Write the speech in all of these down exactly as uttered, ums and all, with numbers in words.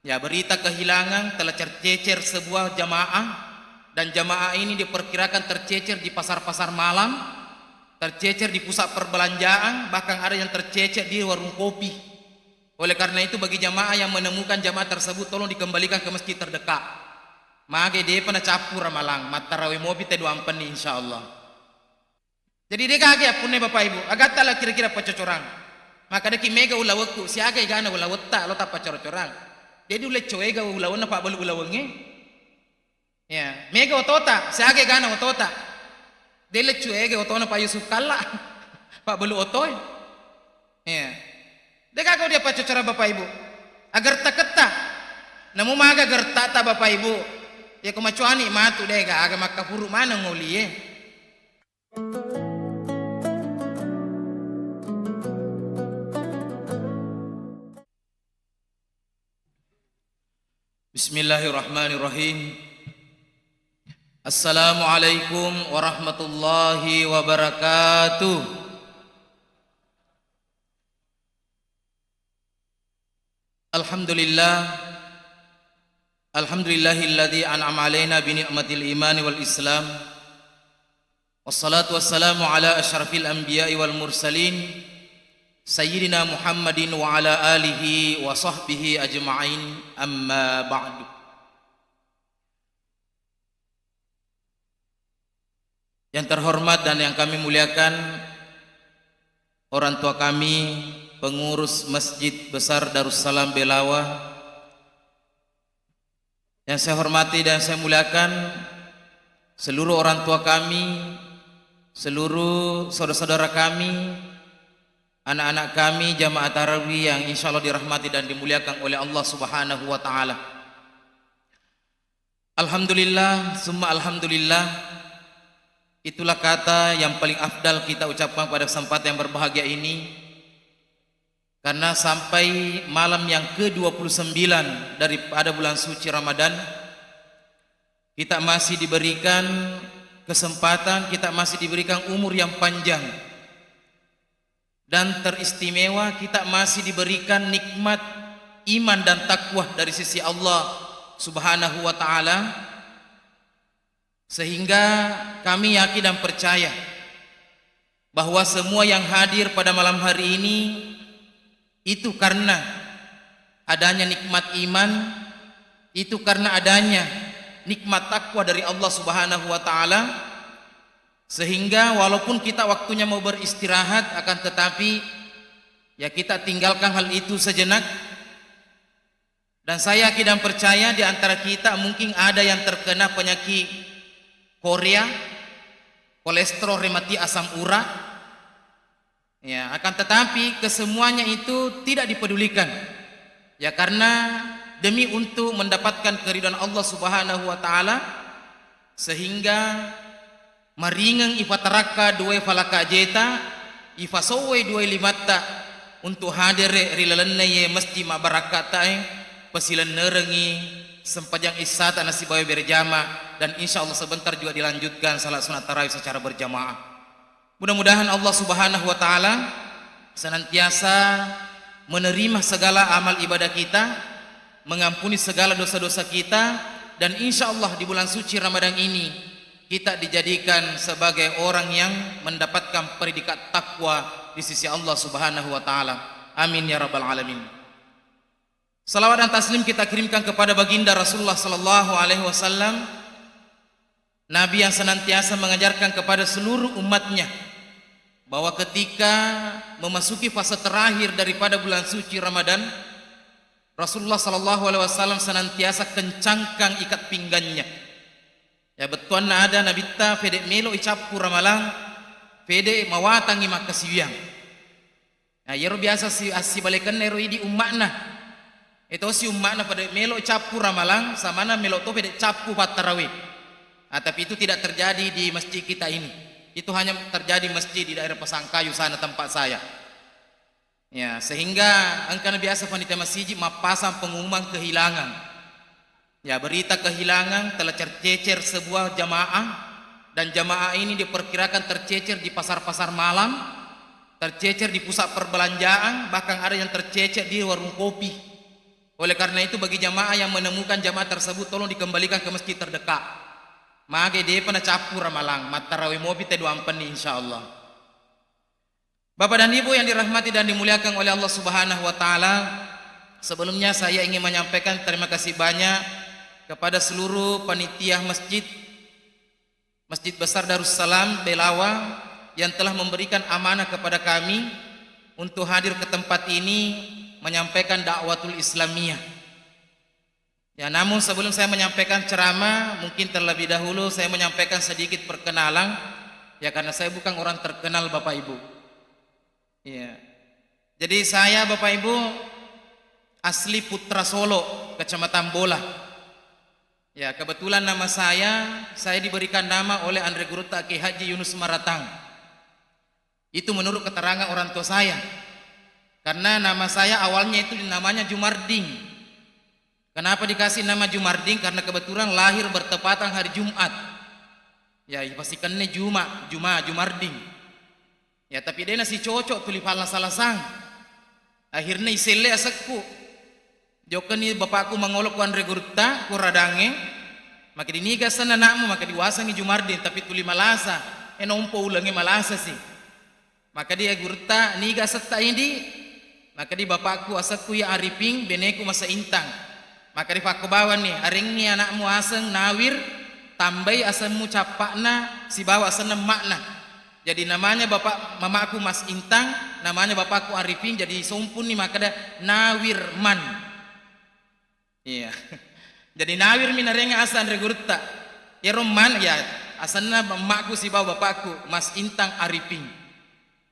Ya, berita kehilangan telah tercecer sebuah jamaah, dan jamaah ini diperkirakan tercecer di pasar-pasar malam, tercecer di pusat perbelanjaan, bahkan ada yang tercecer di warung kopi. Oleh karena itu, bagi jamaah yang menemukan jamaah tersebut, tolong dikembalikan ke masjid terdekat. Mage depa nacappu ramalang, mattarawe mopi te duampenni, insyaallah. Jadi, de gaga appunna, Bapak Ibu, agatta la kira-kira paccocorang. Makkadaki mega ulawekku, siaga egana ulawetta lo tappacoro-corang. Jadi, ulecco ega ulawenna pabbalu ulawengnge. Ya, mega otota, siaga egana otota. De leccu ega otona Pak Yusuf Kalla, pabbalu otoe. Ya. De gaga dia paccocorang, Bapak Ibu. Agar taketta. Namu maga gertata, Bapak Ibu. Ya, ko macuani matu de gaga makkafuru maneng ngolie. Bismillahirrahmanirrahim. Assalamualaikum warahmatullahi wabarakatuh. Alhamdulillah. Alhamdulillahilladzi an'ama alaina bi ni'matil imani wal islam. Wassalatu wassalamu ala asyrafil anbiya'i wal mursalin, sayyidina Muhammadin wa ala alihi wa sahbihi ajma'in, amma ba'du. Yang terhormat dan yang kami muliakan, orang tua kami, pengurus Masjid Besar Darussalam Belawa, yang saya hormati dan saya muliakan, seluruh orang tua kami, seluruh saudara-saudara kami, anak-anak kami, jamaah tarawih yang insya Allah dirahmati dan dimuliakan oleh Allah Subhanahu wa Ta'ala. Alhamdulillah, summa alhamdulillah. Itulah kata yang paling afdal kita ucapkan pada kesempatan yang berbahagia ini. Karena sampai malam yang kedua puluh sembilan daripada bulan suci Ramadan, kita masih diberikan kesempatan, kita masih diberikan umur yang panjang. Dan teristimewa, kita masih diberikan nikmat iman dan takwa dari sisi Allah Subhanahu wa Ta'ala, sehingga kami yakin dan percaya bahwa semua yang hadir pada malam hari ini itu karena adanya nikmat iman, itu karena adanya nikmat takwa dari Allah Subhanahu wa Ta'ala, sehingga walaupun kita waktunya mau beristirahat, akan tetapi, ya, kita tinggalkan hal itu sejenak. Dan saya yakin dan percaya di antara kita mungkin ada yang terkena penyakit korea, kolesterol, rematik, asam urat. Ya, akan tetapi kesemuanya itu tidak dipedulikan. Ya, karena demi untuk mendapatkan keridhaan Allah Subhanahu wa Ta'ala, sehingga maringeng ipatarakka duwae falaka jeta, ifasowwai duwae limatta untuk hadere ri lalenna iye masjid mabbarakkatae, pasilennerengngi sempajang issata nasibawa berjamaah, dan insya Allah sebentar juga dilanjutkan salat sunat tarawih secara berjamaah. Mudah-mudahan Allah Subhanahu wa Ta'ala senantiasa menerima segala amal ibadah kita, mengampuni segala dosa-dosa kita, dan insya Allah di bulan suci Ramadan ini kita dijadikan sebagai orang yang mendapatkan predikat takwa di sisi Allah Subhanahu wa Ta'ala. Amin ya Rabbal 'Alamin. Salawat dan taslim kita kirimkan kepada baginda Rasulullah sallallahu alaihi wasallam, Nabi yang senantiasa mengajarkan kepada seluruh umatnya bahwa ketika memasuki fase terakhir daripada bulan suci Ramadan, Rasulullah sallallahu alaihi wasallam senantiasa kencangkan ikat pinggannya. Ya, bettuanna ada Nabitta, fede melo icappu ramalang, fede mawatangi makkasiwiang. Nah, iyaro biasa si-, assibalekenna ero idi umma'na. Etosi umma'na pada melo cappu ramalang, samana melo to pede cappu pattarawe. Ah, tapi itu tidak terjadi di masjid kita ini. Itu hanya terjadi masjid di daerah Pasangkayu sana tempat saya. Ya, sehingga engkana biasa panitia masjid mappasang pengumuman kehilangan. Ya, berita kehilangan telah tercecer sebuah jamaah, dan jamaah ini diperkirakan tercecer di pasar-pasar malam, tercecer di pusat perbelanjaan, bahkan ada yang tercecer di warung kopi. Oleh karena itu, bagi jamaah yang menemukan jamaah tersebut, tolong dikembalikan ke masjid terdekat. Mage depa nacappu Ramalang, mattarawe mopi te duampenni, insyaallah. Bapak dan Ibu yang dirahmati dan dimuliakan oleh Allah Subhanahu wa Ta'ala, sebelumnya saya ingin menyampaikan terima kasih banyak kepada seluruh panitia masjid, Masjid Besar Darussalam Belawa, yang telah memberikan amanah kepada kami untuk hadir ke tempat ini menyampaikan dakwatul Islamiyah. Ya, namun sebelum saya menyampaikan ceramah, mungkin terlebih dahulu saya menyampaikan sedikit perkenalan, ya, karena saya bukan orang terkenal, Bapak Ibu. Iya. Jadi saya, Bapak Ibu, asli Putra Solo, Kecamatan Bola. Ya, kebetulan nama saya, saya diberikan nama oleh Anre Gurutta Kiai Haji Yunus Maratang. Itu menurut keterangan orang tua saya. Karena nama saya awalnya itu namanya Jumarding. Kenapa dikasih nama Jumarding? Karena kebetulan lahir bertepatan hari Jumat. Ya, pasti kenne Juma, Juma, Jumarding. Ya, tapi de' nasicocok tuli fallasa-lasang. Akhirnya iselle asekku. Jokkani bapakku mangolo ku Anre Gurutta, ku Radangnge. Maka diniga asenna anakmu, maka diwasengngi Jumardin, tapi tuli malasa. E, nompo ulengnge malasa si. Maka dia Gurutta, niga asetta idi? Maka di bapakku asekku iya Arifin, beneku Mas Intang. Maka dipakkobawanni, arengngi anakmu aseng Nawir, tambai asemmu cappa'na sibawa asenna emma'na. Jadi namanya bapak mamaku Mas Intang, namanya bapakku Arifin, jadi sompunni makkeda Nawirman. Iya. Jadi Nawirmi narengnga aseng Anre Gurutta. Iyaro man, ya, asenna emmakku sibawa bapakku, Mas Intang Arifin.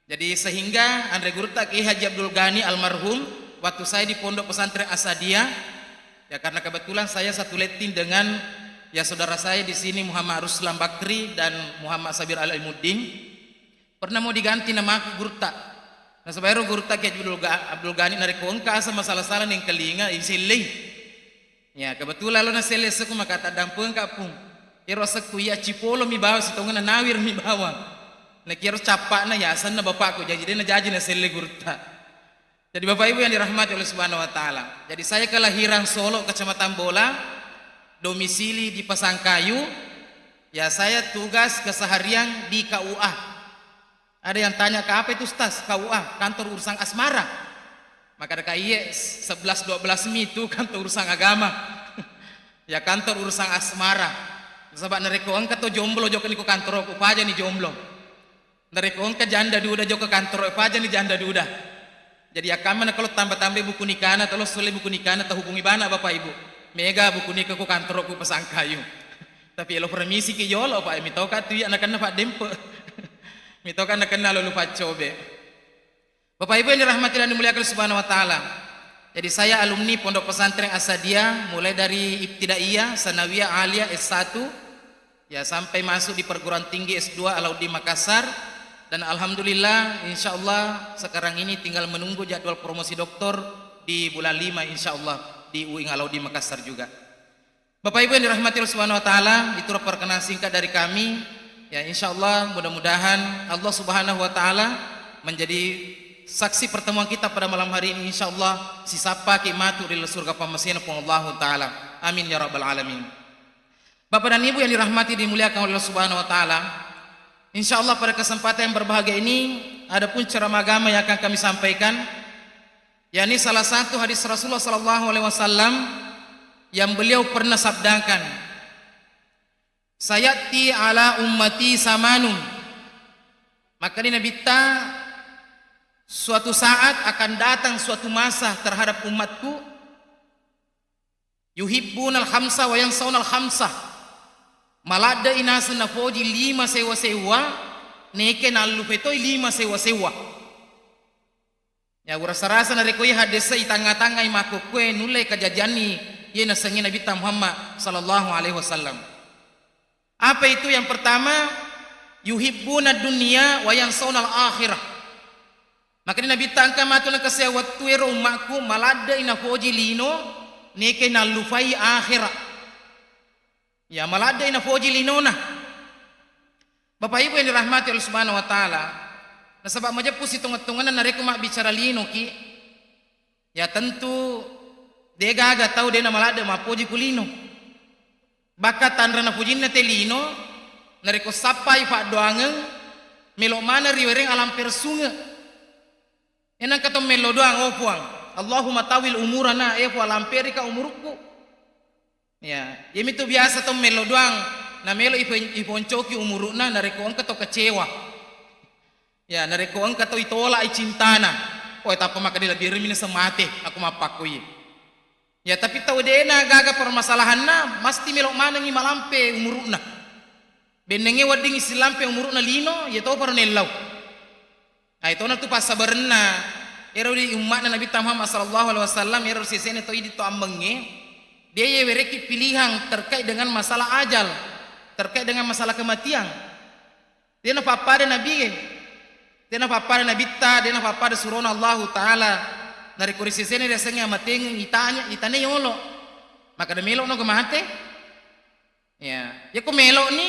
Jadi sehingga Anre Gurutta Kiai Haji Abdul Ghani almarhum, waktu saya di Pondok Pesantren Asadiyah, ya, karena kebetulan saya satu letting dengan, ya, saudara saya di sini, Muhammad Ruslan Bakri dan Muhammad Sabir Alimuddin, pernah mau diganti namaku Gurutta. Nasaba ero Gurutta Kiai Abdul Ga-, Abdul Ghani narekko engka aseng masala-sala nengkalinga, isellei. Ya, kebetulan lo naselle asekku maka taddampengka, Pung. Ero asekku iya Cipolo mi bawang, sitongenna Nawir mi bawang. Nakiero cappa'na ya asenna bapakku, jaji de' najaji naselle Gurutta. Jadi Bapak Ibu yang dirahmati oleh Subhanahu wa Ta'ala. Jadi saya kelahiran Solo, Kecamatan Bola, domisili di Pasangkayu. Ya, saya tugas keseharian di K U A. Ada yang tanya, "Ke apa itu, Ustaz?" "K U A, kantor urusan asmara." Maka ada kaiye, sebelas dua belas mi itu kantor urusan agama. Ya, kantor urusan asmara. Nasaba narekko engka to jomblo jokka ni ko kantoro, ku pajani jomblo. Narekko engka janda duda jokka kantoro, pajani janda duda. Jadi akkamma na kalau tambah-tambah buku nikana, talo sulle buku nikana, tahubungi bana Bapak Ibu. Mega buku nikah ku kantoro ku Pasangkayu. Tapi elo permisi ki jolo, Pak, mitoka tu iya nakenna Pak Dempe. Mitoka nakenna lalu paccobe. Bapak Ibu yang dirahmati dan dimuliakan Subhanahu wa Ta'ala. Jadi saya alumni Pondok Pesantren Asadiyah, mulai dari ibtidaiyah, sanawiyah, aliyah, S satu. Ya, sampai masuk di perguruan tinggi S dua Alauddin Makassar. Dan alhamdulillah, insya Allah sekarang ini tinggal menunggu jadwal promosi doktor di bulan lima, insya Allah di U I Alauddin Makassar juga. Bapak Ibu yang dirahmati Allah Subhanahu wa Ta'ala, itulah perkenalan singkat dari kami. Ya, insya Allah mudah-mudahan Allah Subhanahu wa Ta'ala menjadi saksi pertemuan kita pada malam hari ini. Insya Allah sisappa ki matu ri surga pammasena Puang Allahu Ta'ala. Amin ya rabbal alamin. Bapak dan Ibu yang dirahmati, dimuliakan oleh Allah Subhanahu wa Ta'ala, insya Allah pada kesempatan yang berbahagia ini, adapun ceramah agama yang akan kami sampaikan, yakni salah satu hadis Rasulullah sallallahu alaihi wasallam yang beliau pernah sabdakan, "Sayati ala ummati samanun." Maka di Nabitta, "Suatu saat akan datang suatu masa terhadap umatku, yuhibbunal khamsa wa yansaunal khamsa." Maladde'i naseng nafoji lima sewa-sewa, neke nallufe toi lima sewa-sewa. Ya, urasa-rasa narekko iya hadese itangnga-tangngai makkukue, nulle kajajianni iye nasengnge Nabitta Muhammad sallallahu alaihi wasallam. Apa itu? Yang pertama, yuhibbuna dunya wa yansaunal akhirah. Makanya Nabitta engka matu nakasea wettu ero ummakku maladde'i nafoji lino, neke nallufai akhira. Ya, maladde'i nafoji linona. Bapak Ibu yang dirahmati Allah Subhanahu wa Ta'ala, nasaba majeppu sitongeng-tongenna narekko mabbicara linoki, ya tentu De gaga tau de namaladde mappoji ku lino. Bakka tanra napojinna te lino, narekko sappai faddoangeng, melo maneng riwereng alampe sunge. Enang ka to mello doang, oh Puang, Allahumma tawil umurana, eh Puang, lamperika umurukku. Ya, iyamitu biasa to mello doang, namelo ipe-, iponcoki umuru'na narekko engka to kecewa. Ya, narekko engka to itolak i cintana, oh, tappa makkeda lebbi rimi naseng mate, aku mappakkoiye. Ya, tapi tau de'na gaga permasalahanna, mesti melo manengngi malampe umuru'na. Bennengnge wedding issilampe umuru'na lino, ya toparo nellau. Nah, itona tu passabarenna, ero di umma'na Nabitta Muhammad sallallahu alaihi wasallam, ero sesena to idi to ammengnge, de ye werekki pilihang terkait dengan masalah ajal, terkait dengan masalah kematian. De napappada Nabi, de napappada Nabitta, de napappada surona Allahu Ta'ala. Narekko ri sesena riasengnge amatengeng, itanya, itanai yolo. Makkeda, "Melo'no ga mate?" Ya, yako melo'ni,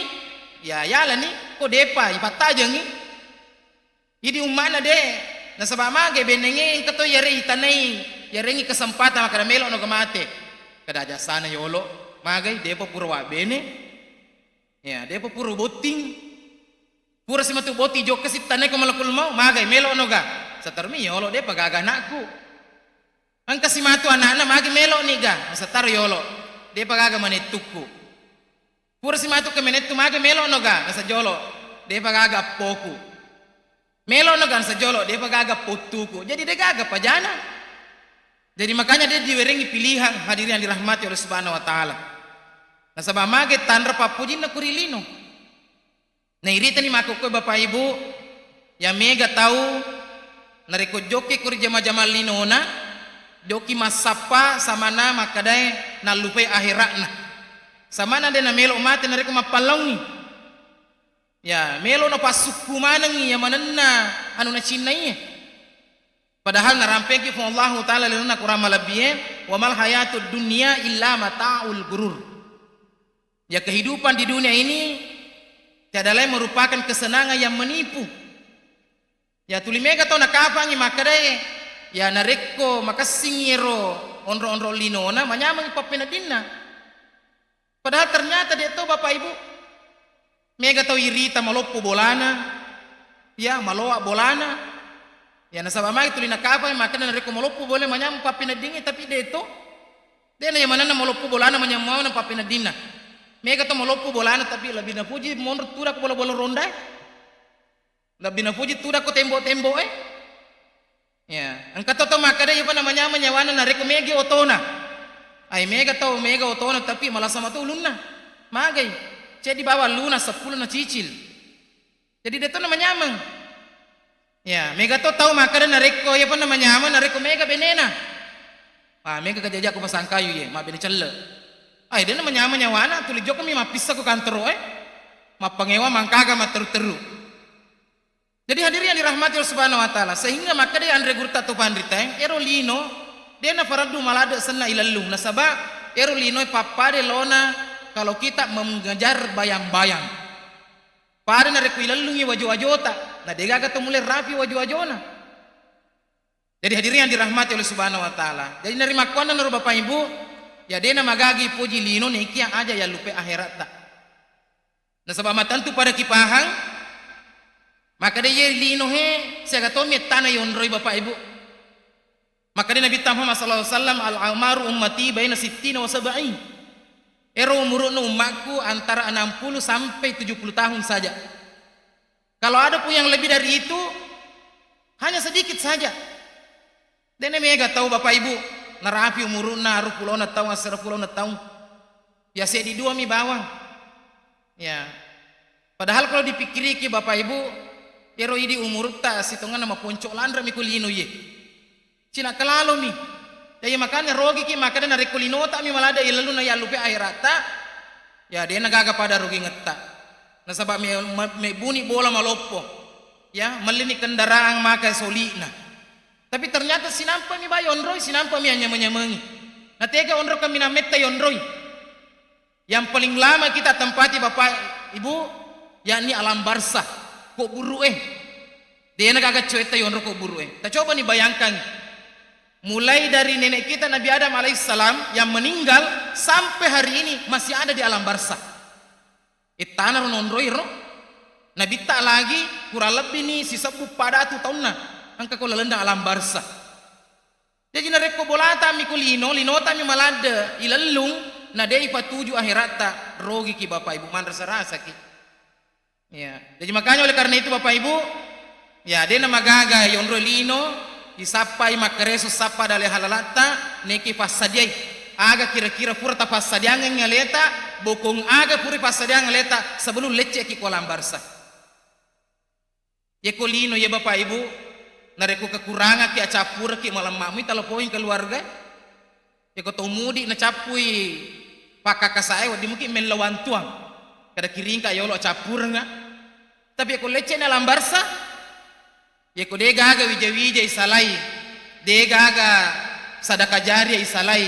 ya yalani, ko depa, ipattajengngi. Idi umma'na de, nasaba magai bennengnge engka to yare itanai, yarengngi kesempatan makkeda, "Melo'no ga mate?" Kada jasana yolo, magai depa pura wabbene. Ya, depa pura botting. Pura simatu botting jokka sittanai ko malakul mau, magai melo'no ga? Satarmi yolo, depa gaga anakku. Engka simatu anakna, magi melo'ni ga? Nasataro yolo, depa gaga manettukku. Pura simatu ke menettu, magi melo'no ga? Nasa jolo, depa gaga appoku. Melo'no ga? Nasa jolo, depa gaga pottuku. Jadi de gaga pajana. Jadi makanya de diwerengi pilihan, hadirin yang dirahmati oleh Subhanahu wa Ta'ala. Nasaba mage tanra pappojinna kuri lino. Nairitani makkukkoe Bapak Ibu, ya mega tau narekko jokke kuri jama-jama linona, jokki massappa samana makkedae nallupai ahera'na. Samana de namelo mate narekko mappallaungi. Ya, melo napassukku manengngi ya manenna anu nacinnaiye. Padahal narampengki Puang Allahu Ta'ala lalenna Quran malebbie, "Wa mal hayatud dunya illa mata'ul gurur." Ya, kehidupan di dunia ini tiada lain merupakan kesenangan yang menipu. Ya, tuli mega tau nakapangi makkedae, ya, narekko makessingngi ero onro-onro linona, manyameng pappeneddinna. Padahal ternyata de to, Bapak Ibu. Mega tau irita maloppo bolana, ya, maloa bolana. Ya, nasaba magi tuli nakapang makkeda narekko maloppo bola manyameng pappeneddingnge, tapi de to. De na yamanenna maloppo bolana manyameng pappeneddinna. Mega to maloppo bolana tapi lebbi napuji monro tudakko bola-bola rondae. Lebbi napuji tudakko tembo-temboe. Ya, engka to, to makkeda, "Iyapa namanyameng nyawana narekko megi otona." Ai, mega tau mega otona, tapi malasa mato ulunna. Magai? Ceddi bawang luna, seppulo nacicil. Jadi de to namanyameng. Ya, mega to tau makkeda narekko, "Iyapa namanyameng narekko mega benena." Ah, mega kajaja ko pasangkayu ye, mabbene celle. Ai, de namanyameng nyawana, tuli jokka mi mappissa ko kantoroe. Mappangewa mangkaga matteru-teru. Jadi hadirin yang dirahmati Allah Subhanahu wa Ta'ala, sehingga makkeda Anre Gurutta to panritaeng, ero lino, de nafaraddu maladde senna ilellung, nasaba ero linoe pappade lona kalau kita mengejar bayang-bayang. Pada narekko ilellungi wajo-wajota, na degaga to mulai rapi wajo-wajona. Jadi hadirin yang dirahmati oleh Subhanahu wa Ta'ala. Jadi narimakkuannanaro Bapak Ibu, ya de namagagi poji lino nekia aja yallupe akheratta. Nasaba matentu pada kipahang, makkeda iye lino he siaga tommi ettana yonroi Bapak Ibu. Makkeda Nabitta Muhammad sallallahu alaihi wasallam, "Al amaru ummati baina sittina wa sab'in." Ero umuru'na ummakku antara enam puluh sampai tujuh puluh tahun saja. Kalau ada pun yang lebih dari itu, hanya sedikit saja. Dena mega tau Bapak Ibu, narapi umuru'na aru pulona taung, asera pulona taung. Ya seddi dua mi bawang. Ya. Padahal kalau dipikiriki Bapak Ibu, ero idi umurutta sitongenna maponco lanre mi ku lino iye. Cina kelalo mi. Jadi makanya rogiki makkeda narekko linota mi malada ilellunna yallupe akheratta, ya dena gaga pada rogingetta. Nasaba me-, me-, mebbuni bola maloppo. Ya, mellini kendaraan maka soli'na. Tapi ternyata sinampami bayi onroi, sinampami anyameng-nyamengi. Natega onro kaminang metta yonroi. Yang paling lama kita tempati Bapak Ibu, yakni alam barzah, kubburu'e. Dena gaga coetta yonro kubburu'e. Tacobani bayangkan. Mulai dari nenek kita Nabi Adam alaihissalam yang meninggal sampai hari ini masih ada di alam barzah. Ittana ro nonroi ro. Nabitta lagi kurang lebih ni sisebbu pada atu taunna engka ko lalenna alam barzah. Jaji narekko bolata mi ko lino, linota mi maladde, ilellung, na de ipatuju akheratta, rogiki Bapak Ibu, manrasa-rasaki. Ya. Jadi makanya oleh karena itu Bapak Ibu, ya, dena magaga yonroi lino, isappai makkareso sappa dale halalatta, neki passadiai. Aga kira-kira pura tapassadiangengngi aleta, bokong aga pura passadiang aleta sebelum lecce'ki ko alam barzah. Yeko lino ya Bapak Ibu, narekko kekurangaki acappureki malemma'mu, talopoi keluarga. Yeko to mudi nacappui pakkakasae, wedding muki mello wantuang. Kada kiringka yolo acappurenga. Tapi yeko lecce na lambarsa, yeko de gaga wija-wija isalai, de gaga sadaka jariah isalai,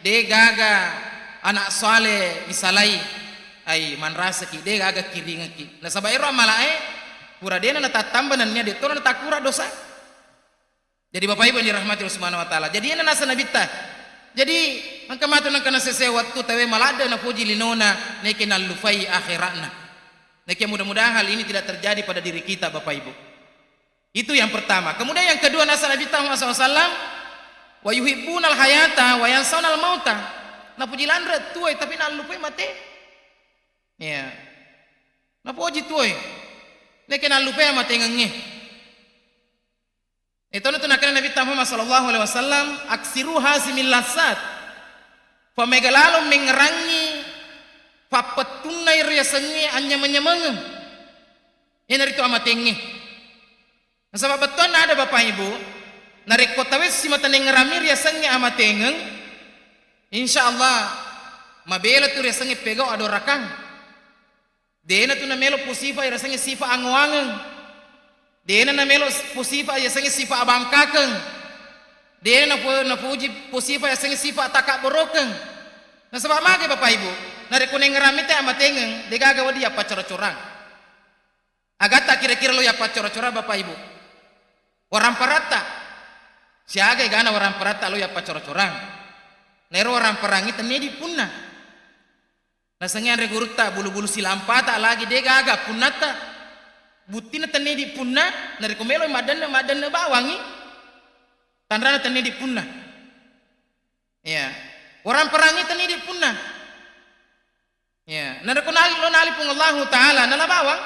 de gaga anak saleh isalai, ai manrasaki, de gaga kiringaki. Nasaba ero amalae pura dena natattamba nennia detto natakkura dosa. Jadi Bapak Ibu yang dirahmati Allah Subhanahu wa Ta'ala. Jadi ena nasa Nabitta. Jadi engka matu nengka nasese waktu tawe maladde napoji linona, neke nallupai akhiratna. Neke mudah-mudahan hal ini tidak terjadi pada diri kita, Bapak Ibu. Itu yang pertama. Kemudian yang kedua, nasa Nabitta Muhammad sallallahu alaihi wasallam, "Wa yuhibbunal hayata wa yansaunal mauta." Napoji lanre tuai tapi nallupai mate. Ya. Napoji tuai. Neke nallupai amatengengnge. Etono tu nakkeda Nabitta Muhammad sallallahu alaihi wasallam, "Aksiru hazimil lazzat." Pamega lalo mengngerangi pappettunna riasengnge anynyameng-nyamengeng. Iyanaritu amatengnge. Nasaba bettuanna ada Bapak Ibu, narekko tawessi matanengngerami riasengnge amatengeng, insya Allah mabela tu riasengnge pegau adorakang. Dena tu namelo posifa riasengnge sifa angoangeng. Dena namelo posifa riasengnge sifa abangkakeng. Dena napo-, napoji posifa riasengnge sifa takabborokeng. Nasaba mage Bapak Ibu, narekko nengngerami te amatengeng, degaga wedding yappaccora-corang. Agatta kira-kira lo yappaccora-cora Bapak Ibu? Waramparatta. Siaga egana waramparatta lo yappaccora-corang? Naero waramparang tennia dipunna. Nasengnge anre gurutta bulu-bulu silampata lagi de gaga punnatta. Buttina tennia dipunna, narekko melo maddenne, maddenne bawangi. Tanrana tennia dipunna. Iya. Waramparangi tennia dipunna. Ya, narekko nali lo nali Puang Allahu Ta'ala nala bawang.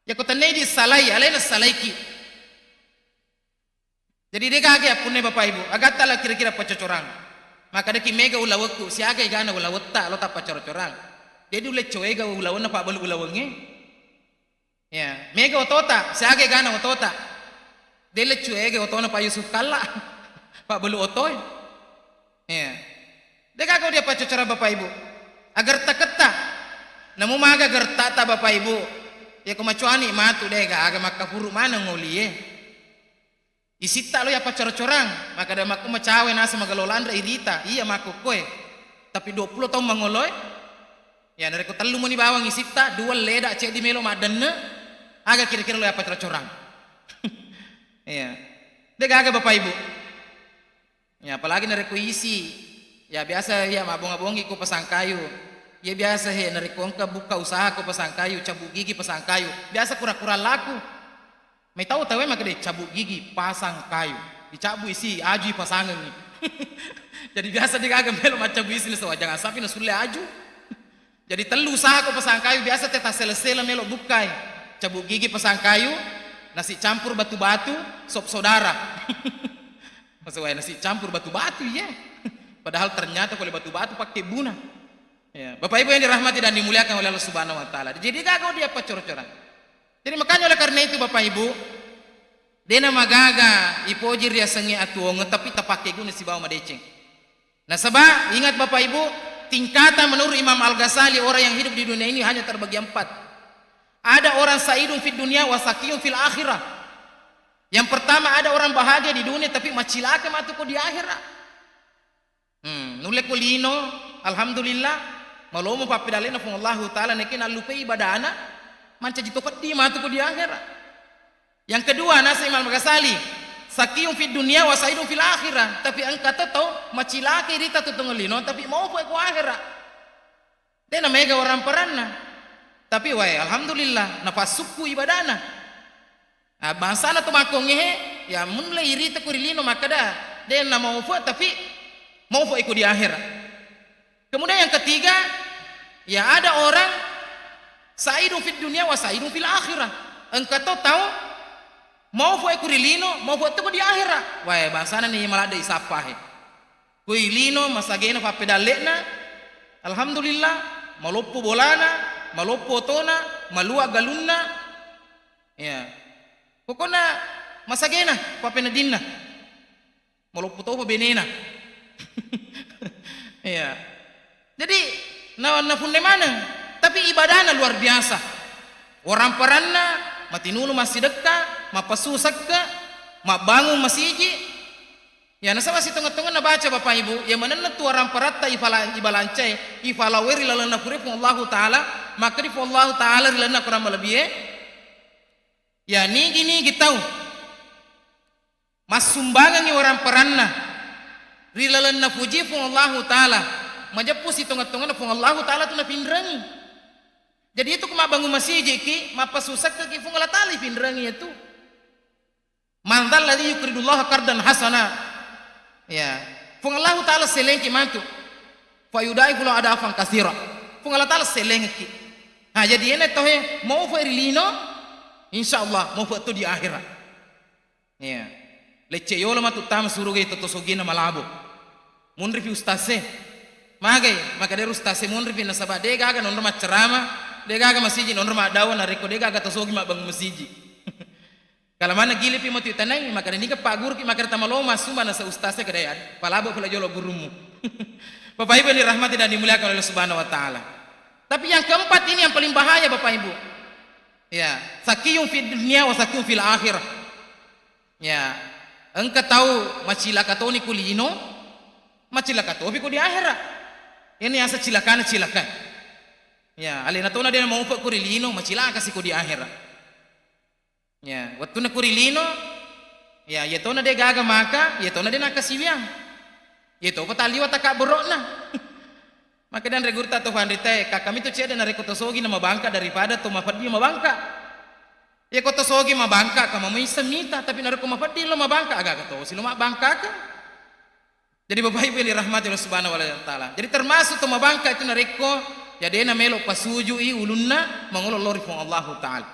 Yako tennai disalai, alena salaiki. Jadi de gaga yappunna Bapak Ibu, agatta la kira-kira paccocorang. Maka deki mega ulawekku, siaga egana ulawetta lo tappacora-corang. Jadi ulecco ega ulawenna pabbalu ulawengnge. Ya, mega otota, siaga egana otota. De leccu ega otona pa Yusuf kalla. Pabbalu otoe. Ya. De gaga dia paccocorang Bapak Ibu. Agar taketta. Namu maga gertata Bapak Ibu. Ya ko macuani matu de gaga makkapuru maneng ngolie. Isitta lo ya paccocorang, maka de makku macawe nasa magalolanre irita. Iya makku koe. Tapi dua puluh taung mangoloe. Ya, narekko tellu moni bawang isitta, dua leda ceddi melo maddenne, aga kira-kira lo yappa corang-corang? Iya. De gaga Bapak Ibu. Ya, apalagi narekko isi, ya biasa ya mabbonga-bongi ko pasang kayu. Ya biasa he narekko engka bukka usaha ko pasang kayu, cabut gigi pasang kayu. Biasa kura-kura laku. Mai tau tauwe makkeda, "Cabut gigi, pasang kayu." Dicabut isi, aju ipasangengi. Jadi biasa de gaga melo maccabu isi, nasaba jangan sampai nasulle aju. Jadi tellu usaha ko pasang kayu, biasa te tassele-sele melo bukkai. Cabut gigi, pasang kayu, nasi campur batu-batu, sop saudara. Maksud wae nasi campur batu-batu, iya. Padahal ternyata kole batu-batu pakke buna. Ya, Bapak Ibu yang dirahmati dan dimuliakan oleh Allah Subhanahu wa Ta'ala. Jadi gaga dia pacora-corang. Jadi makanya oleh karena itu Bapak Ibu, dena magaga ipoji riasengnge atuongeng, tapi tapake guna sibawa madeceng. Nasaba ingat Bapak Ibu, tingkatan menurut Imam Al-Ghazali orang yang hidup di dunia ini hanya terbagi empat. Ada orang sa'idun fid dunia wa saqiyun fil akhirah. Yang pertama ada orang bahagia di dunia tapi macilaka matu ko di akhirat. Hmm, nulle ko lino, alhamdulillah, malomo pappedalena Puang Allahu Ta'ala, neke nallupai ibadana, mancaji to peddi matu ko di akhirat. Yang kedua, nasa Imam Ghazali, Sakiyun fid dunya wa saidun fil akhirah. Tapi engka to tau macilaka irita tu tongeng lino, tapi maufu ko akhera. De na mega waramparanna. Tapi wae, alhamdulillah, napassukku ibadana. Ah, bangsana to makkongnge he, ya, mulle irita ko ri lino makkeda, de na maufu, tapi maufu ko di akhera. Kemudian yang ketiga, ya, ada orang saidun fid dunya wa saidun fil akhirah. Engka to tau maufu ko ri lino, maufu to ko di akhera. Wae, bangsana ni maladde isappa he. Ko ri lino masagena pappedalle'na, alhamdulillah, maloppo bolana, maloppo otona, malua galunna. Ya. Pokokna masagena pappeneddinna. Maloppo topa benena. Iya. Jadi, na-, nafunne maneng. Tapi ibadahna luar biasa. Waramparanna, matinulu massidekka, mappasu sekke, mabbangung masiji. Ya, nasaba sitongeng-tongenna baca, Bapak Ibu, ya, manenna tu waramparatta ifala-, ibalancai, ifalaweri lalenna pure Puang Allahu Ta'ala, maka di Puang Allahu Ta'ala ri lalenna kurang malebbi'e. Ya, nigi-nigi tau massumbangengngi waramparanna ri lalenna puji Puang Allahu Ta'ala, majeppu sitongeng-tongenna Puang Allahu Ta'ala tu napinrengi. Jadi itu ku mabbangung masiji ki, mappasu sekke ki, Puang Allah Ta'ala ipinrengi itu. Man dzalladzi yuqridullaha qardan hasana. Ya. Puang Allahu Ta'ala selengki matu. Fa yudaifu lahu adafan katsira. Puang Allah Ta'ala selengki. Ha, jadi ene tohe maufu ri lino, insyaallah maufu tu di akhirat. Iya. Lecce yolo matu tama suruga itu to sogina malabo. Munri pi ustaz e. Magai, maka de ustaz e munri pi nasaba de gaga nonro maccarama, de gaga masiji nonro maddawa narekko de gaga to sogi mabbangung masiji. Kala manna gili pi matu itanai, maka de niga pagguru ki maka de tamalo masuma nasa ustaz e kedaya. Palabo pula jolo gurummu. Bapak Ibu yang dirahmati dan dimuliakan oleh Allah Subhanahu wa Ta'ala. Tapi yang keempat ini yang paling bahaya, Bapak Ibu. Ya, sakiyun fid dunya wa sakiyun fil akhirah. Ya, engka tau macilaka toni ku lino, macilaka topi ku di akhera. Ini asa cilakana cilaka. Ya, alena tona de maufu ku ri lino, macilaka si ku di akhera. Ya, wettunna ku ri lino, ya, iya tona de gaga maka, iya tona de nakasiwiang. Iya topa taliwa takabborokna. Maka de anre gurutta to fanritae, kakami to cedde narekko to sogi na mabangka daripada to mapeddi mabangka. Iya ko to sogi mabangka, ka mamo isseng mita, tapi narekko mapeddi lo mabangka, aga-aga tosi lo mabbangkaka. Jadi Bapak Ibu yang dirahmati Allah Subhanahu wa Ta'ala. Jadi termasuk to mabangka itu narekko ya de na melo pasujui ulunna mangolo lao ri Puang Allahu Ta'ala.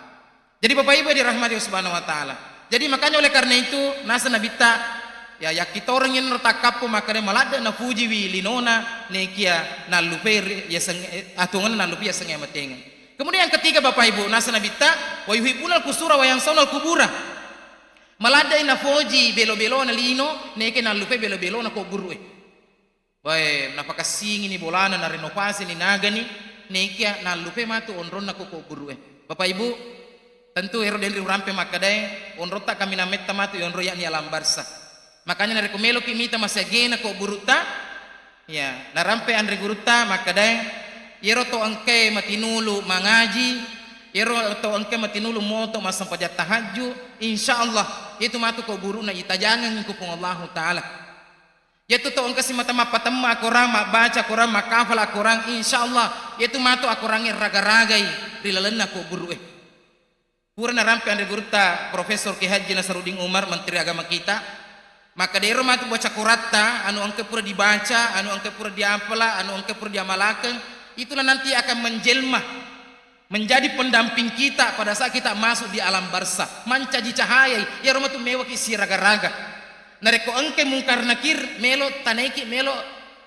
Jadi Bapak Ibu yang dirahmati Allah Subhanahu wa Ta'ala. Jadi makanya oleh karena itu nasa nabitta ya yakkitoreng yenro takkappo makkeda maladde napujiwi linona nekia nallupai ri-, yaseng-, eh, atuangenna nallupai yasengnge matengeng. Kemudian yang ketiga Bapak Ibu nasa nabitta wa yuhibbunal qusura wa yansaunal qubura. Maladdei nafoji belo-belona lino, neke nallupai belo-belona kuburu'e. Wae, napakassingini bolana, narenovasini nagani, nekia nallupai matu onronna ko kuburu'e. Bapak Ibu, tentu ero denri urampe makkedae, onrotta kaminang metta matu yonro yakni alam barsa. Makanya narekko meloki mita masagena kuburu'ta, ya, narampe anre gurutta makkedae, yero to engkae matinulu mangaji, yero to engkae matinulu moto massempajang tahajju, insyaallah, itu matu kuburu'na itajangeng ku Puang Allahu Ta'ala. Yatu to engka simata mappatemma Akorang, mabbaca Akorang, makkafala Akorang, insyaallah, yatu matu Akorangnge raga-ragai ri lalenna kuburu'e. Pura narampe anre gurutta Profesor Kiai Haji Nasaruddin Umar, Menteri Agama kita, makkeda ero matu baca Koratta, anu engka pura dibaca, anu engka pura diapala, anu engka pura diamalakeng, itulah nanti akan menjelma menjadi pendamping kita pada saat kita masuk di alam barsa, mancaji cahayai, iyaro matu mewaki siraga-raga. Narekko engkai Mungkar Nakir, melo tanaiki, melo,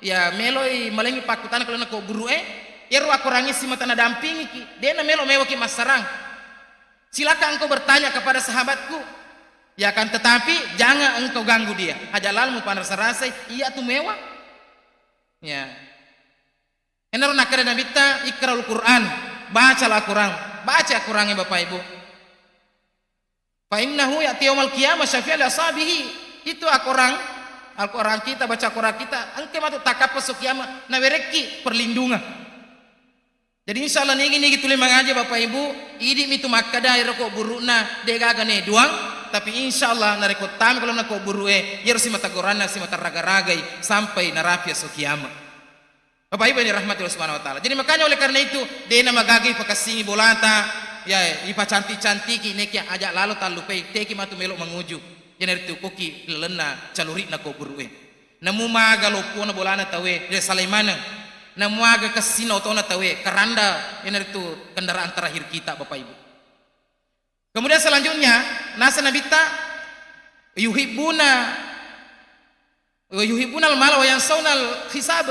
ya, meloi malengi pakkutana kalau nako guru e, iyaro Akorangnge simata nadampingiki, dena melo mewaki massarang. Silakan engkau bertanya kepada sahabatku. Ya kan, tetapi jangan engkau ganggu dia. Aja lalu mupanrasa-rasai, iya tu mewa. Ya. Enaro nakkeda Nabitta, "Iqra'ul Qur'an." Bacalah Al-Qur'an. Baca Al-Qur'an, Bapak Ibu. "Fa innahu ya'ti yaumal qiyamah syafi'an li ashabihi." Itu Al-Qur'an. Al-Qur'an kita, baca Al-Qur'an kita, engka matu takkappa so kiamat, nawerekki perlindungan. Jadi, insya Allah, nigi-nigi tuli mangaji, Bapak Ibu, idi mitu makkeda, ero ko buru'na, de gaga ne duang, Tapi insya Allah narekko tama ko lalenna kuburu'e, iyaro simata goranna simata raga-ragai sampai narapi esso kiamat. Bapak Ibu yang dirahmati Allah Subhanahu wa Ta'ala. Jadi makanya oleh karena itu, de'na magaga ipakessingi bolata, ya, ipacantik-cantiki, nekia aja lalo tallupai, teki matu melo manguju. Iyanaritu koki lalenna caluri'na kuburu'e. Namu maga loppona bolana tauwe, de salai maneng. Namu aga kessinna otona tauwe, keranda, iyanaritu kendaraan terakhir kita, Bapak Ibu. Kemudian selanjutnya, nasa Nabitta, yuhibbuna, yuhibbunal mala wa yansaunal hisab.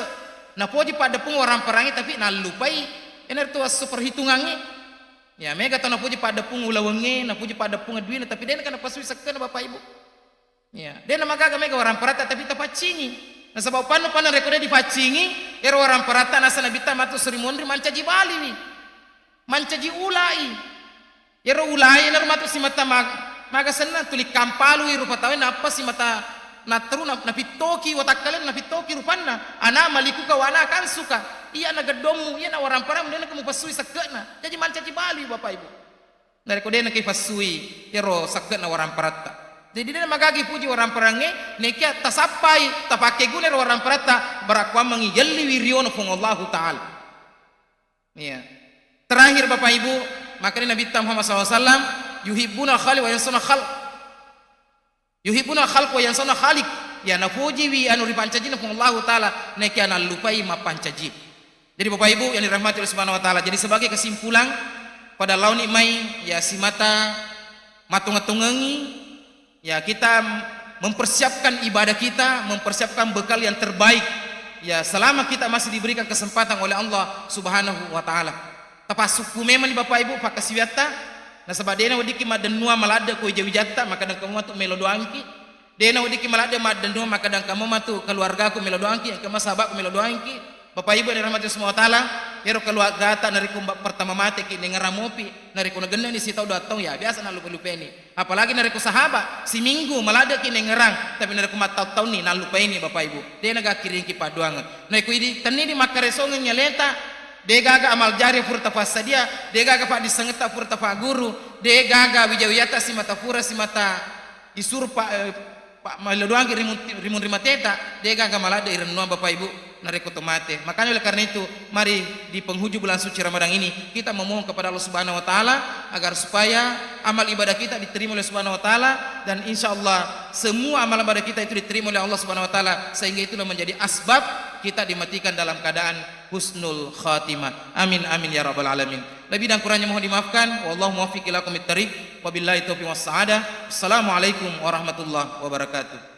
Napoji paddepung waramparangnge, tapi nallupai iyanaritu esso perhitungangnge. Ya, mega tau napoji paddepung ulawengnge, napoji paddepung duina, tapi de'na napasui sekke'na, Bapak Ibu. Ya, de'na magaga mega waramparatta, tapi tapaccingi. Nasaba upanna-, upanna rekko de dipaccingi, ero waramparatta nasa Nabitta matu suri monri mancaji baliwi. Mancaji ulai. Ero ulai enaro matu simata mag-, maga senna tuli kampalui rupa tauwe, nappa simata natteru na-, napittoki watakkalena, napittoki rupanna. Ana malikuka wa ana kansuka. Iyana geddommu, iyana waramparammu, de'na mupasui sekke'na. Jaji mancaji baliwi, Bapak Ibu. Narekko de'na kipassui ero sekke'na waramparatta. Jadi de'na magaga ipuji waramparangnge, nekia tasappai, tapakkeguna ero waramparatta, barakkuammengngi yelliwi riono Puang Allahu Ta'ala. Iya. Terakhir, Bapak Ibu, makanya Nabitta Muhammad sallallahu alaihi wasallam, yuhibbuna khaliq wa yansuna khalq. Yuhibbuna khalq wa yansuna khaliq. Ya, napojiwi anu ripancajina Puang Allahu Ta'ala, nekia nallupai mappancaji. Jadi Bapak Ibu yang dirahmati Allah Subhanahu wa Ta'ala, jadi sebagai kesimpulan, pada laoni mai, ya, simata matungeng-tungengi, ya, kita mempersiapkan ibadah kita, mempersiapkan bekal yang terbaik. Ya, selama kita masih diberikan kesempatan oleh Allah Subhanahu wa Ta'ala. Tapassukku memang ni Bapak Ibu, pakkasiwiatta, nasaba de'na weddikki maddennua maladde ko wija-wijatta, maka dengka matu melo doangki. De'na weddikki maladde maddennua, maka dengka matu keluargaku melo doangki, engka ma sahabatku melo doangki. Bapak Ibu yang dirahmati Allah Subhanahu wa Ta'ala, ero keluargata narekko mba-, pertama mateki nengngerang mopi, narekko nagenne'ni sitau dua taung, ya, biasa nallupe-lupeni. Apalagi narekko sahaba, siminggu maladdeki nengngerang, tapi narekko mattaung-taunni nallupaini, Bapak Ibu. De'na gakkiringki paddoangeng. Narekko idi tenni di makkaresongeng aleta, de'gaga amal jari pura tafassadia, de'gaga paddissengetta pura tafagguru, de'gaga wija-wijatta simata pura simata isuru pa-, eh, pa-, melo doangki rimun-, rimunri mateta, de'gaga maladde irennuang, Bapak Ibu, narekko to mate. Makanya oleh karena itu, mari di penghujung bulan suci Ramadan ini, kita memohon kepada Allah Subhanahu wa Ta'ala agar supaya amal ibadah kita diterima oleh Subhanahu wa Ta'ala, dan insya Allah semua amal ibadah kita itu diterima oleh Allah Subhanahu wa Ta'ala, sehingga itulah menjadi asbab kita dimatikan dalam keadaan husnul khatimah. Amin, amin, ya rabbal alamin. Lebih dan kurangnya mohon dimaafkan. Wallahu muwaffiq ila aqwamit thariq. Wabillahi taufiq was sa'adah. Assalamualaikum warahmatullahi wabarakatuh.